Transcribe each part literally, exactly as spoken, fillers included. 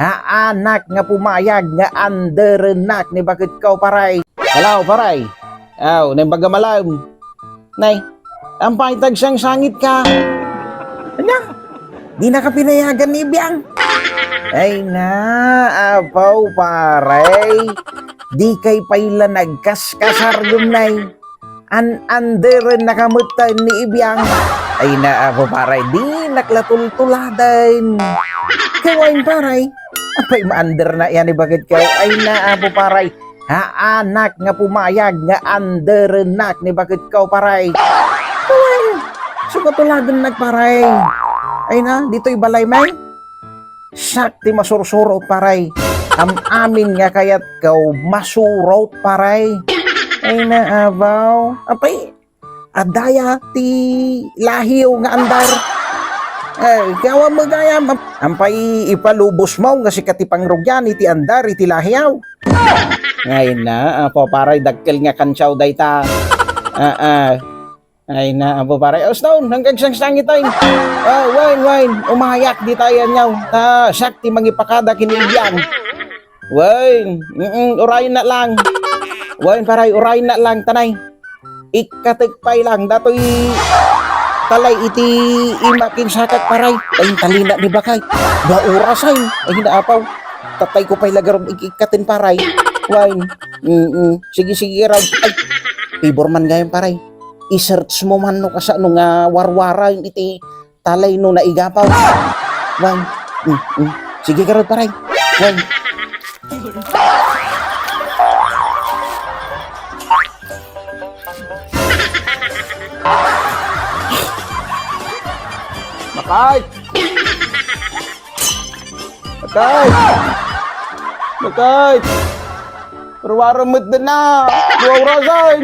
Haanak nga pumayag nga anderennak ni baketko, paray. Hello, paray. Aw, naimbag a malem. Nay, ampay tagsangsangit ka. Ania? Dinaka pinayagan ni Ibiang? Ay na, apaw, paray. Dikay pay la nagkaskasargem, nay. An-anderennaka met ni Ibiang. Ay na, apo, paray, dinak la tultuladen. Kay wen, paray, apay maanderna iyan ni baketko? Ay na, apo, paray, haanak nga pumayag nga anderennak ni baketko, paray. Kay wen, isu nga tuladennak, paray. Ay na, ditoy balay, may. Siak ti masursurot, paray. Am-amin nga kayatko, masurot, paray. Ay na, abaw. Apay, adda aya ti lahiyo nga andar. Ay, kay awan met gayam, am-, ampay ipalubosmo nga sika ti pangrugian iti andar iti lahiyo. Ay na, apo, paray, dakkel nga kansiaw dayta. Ah, ah. Ay na, apo, paray. Uston, nangkagsangsangit tayo. Ah, wen, wen, umayak dita aniaw. Ta, siak ti mangipakada ken ni Ibiang. Wen, mm, urayenna lang. Wen, paray, urayenna lang, ta nay. Ikkatek pay lang, datoy talay iti ima ken sakak, paray. Ay, talina ni bakay. Dua oras ay. Ay, naapaw. Tatay ko pay lagarom ik-, ikkaten, paray. Wen, mm, sige, sige, rag. Ay, pibor man gayam, paray. I-search mo man no kasano nga warwara iti talay no naigapaw. Wen, mm, mm. Sige garud, paray. Wen. Makay! Makay! Makay! Ruwara met na! Ruwarasan!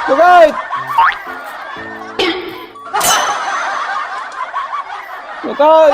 Makay! Makay!